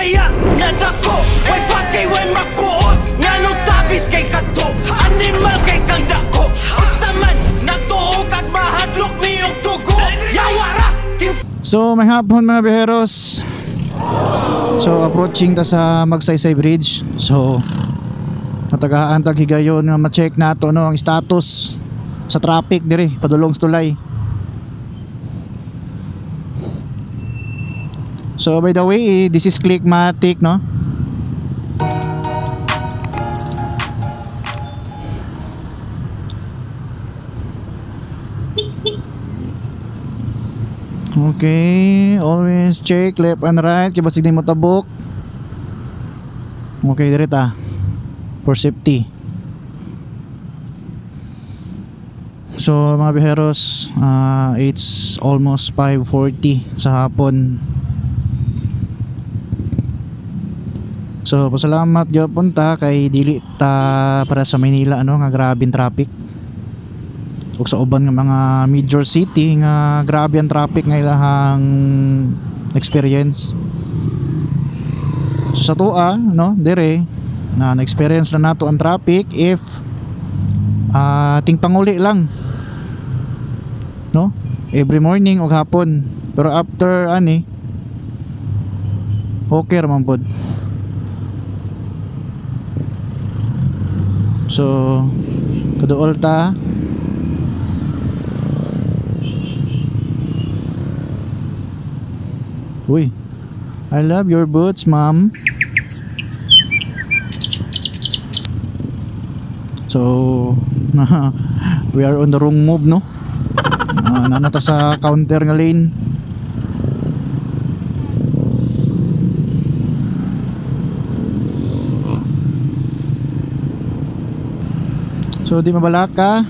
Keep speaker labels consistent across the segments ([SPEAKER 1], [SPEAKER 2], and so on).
[SPEAKER 1] Bisaya nga dako, way bagay way magbuot. Nganong tabis kay kadto, animal kay kang dako. Unsa man natuo kag mahadlok niyong dugo. Yawara.
[SPEAKER 2] So may hapon mga biheros. So approaching ta sa Magsaysay Bridge. So natagaan tag higayon nga ma-check nato no ang status sa traffic diri padulong sa tulay. So by the way, this is Clickmatic, no? Okay, always check left and right kay basig mo tabok. Okay, diri ta for safety. So mga biheros, it's almost 5:40 sa hapon. So pasalamat gyapon ta kay dili ta para sa Maynila ano nga grabe ang traffic. Ug sa uban nga mga major city nga grabe ang traffic nga ilahang experience. So, sa tua no dire na na-experience na nato ang traffic if ting panguli lang no every morning ug hapon, pero after ani okay ra man pod. So kaduol ta. Uy, I love your boots, ma'am. So we are on the wrong move, no? Nana ta sa counter nga lane. So di mabalaka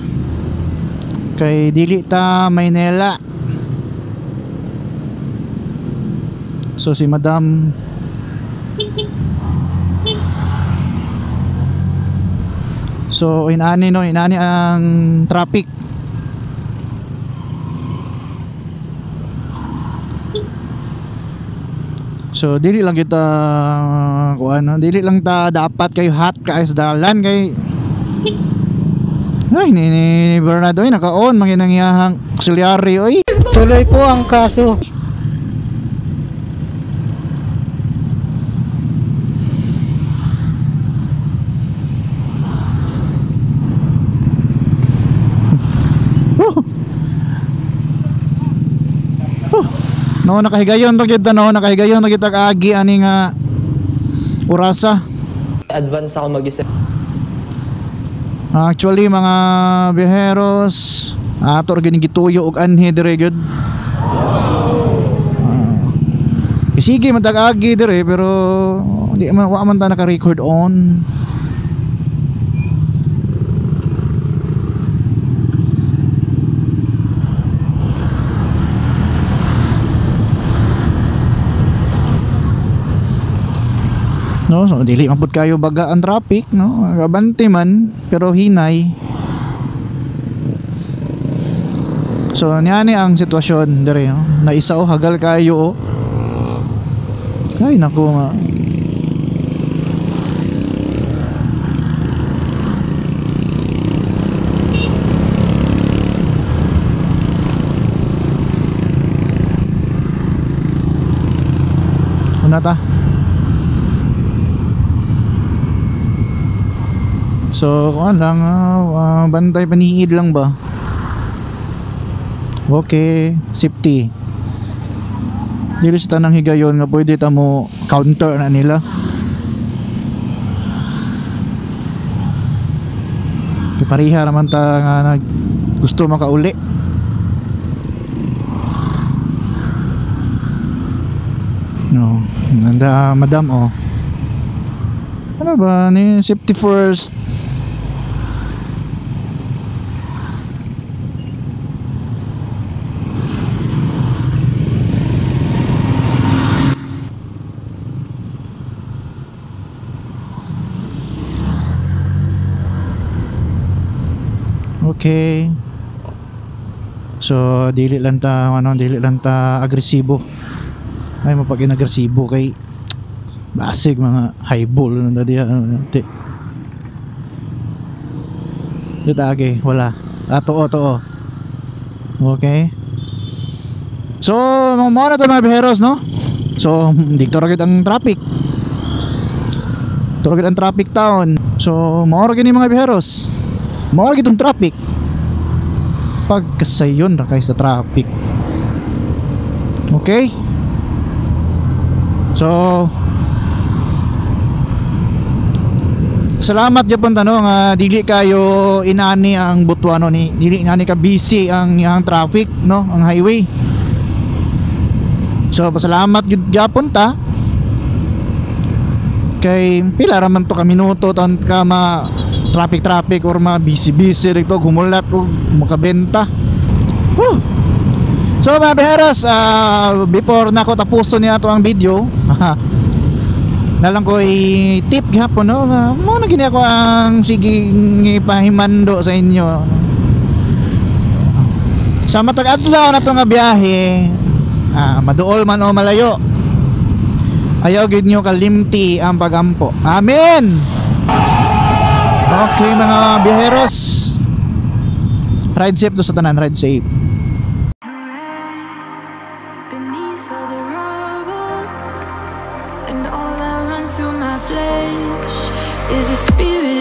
[SPEAKER 2] kay dili ta Maynila. So si madam, so inani no, inani ang traffic. So dili lang kita kuan, no? Dili lang ta dapat kayo hot kay sa dalan kay ay ni Bernardo ay naka-on manginangyahang auxiliary oy.
[SPEAKER 3] Tuloy po ang kaso.
[SPEAKER 2] No, nakahigayon to gyud, no, nakahigayon to gyud agi ani nga orasa.
[SPEAKER 4] Advance ako mag-isip.
[SPEAKER 2] Actually mga biheros, ato ra gyud gituyo og anhi dire gyud. Sige man tag agi dire pero di man wa man ta naka-record on. No, so dili man pud kayo baga ang traffic, no? Abante man pero hinay. So niani ang sitwasyon dire, no? Naisa oh, hagal kayo oh. Ay nako nga. Una ta. So kuan lang, bantay paniid lang ba. Okay, safety. Dili sa tanang higayon nga pwede ta mo counter na nila. Kay pareha naman ta nga gusto makauli. No, nanda madam oh. Ano ba ni safety first. Okay. So dili lang ta ano, dili lang ta agresibo. Ay mapag-inagresibo kay Basig mga highball na diya ano, ti. Dito agi, wala. Ah, tuo, tuo. Okay. So, mga mao na to, mga biheros, no? So, dito ra gid ang traffic. Dito ra gid ang traffic town. So, mao ra gid ni, mga biheros. Mao ra gid tong traffic. Pagkasayon ra kay sa traffic. Okay? So, salamat gyapon tanong nga dili kayo inani ang Butuano ni dili inani ka busy ang iyang traffic, no, ang highway. So pasalamat gyud gyapon ta kay pila ra man to ka minuto tan ka ma traffic traffic or ma busy busy dito humulat og makabenta. Woo! So mga biheros, before na ko tapuson niya ato ang video, nalang ko i-tip gihapon, no, nga mo na gini ako ang siging ipahimando sa inyo sa matag adlaw na to nga biyahe, maduol man o malayo, ayaw gid nyo kalimti ang pagampo. Amen. Okay, mga biyaheros, ride safe to sa tanan, ride safe.
[SPEAKER 5] Beneath all the rubble and all that runs through my flesh is a spirit.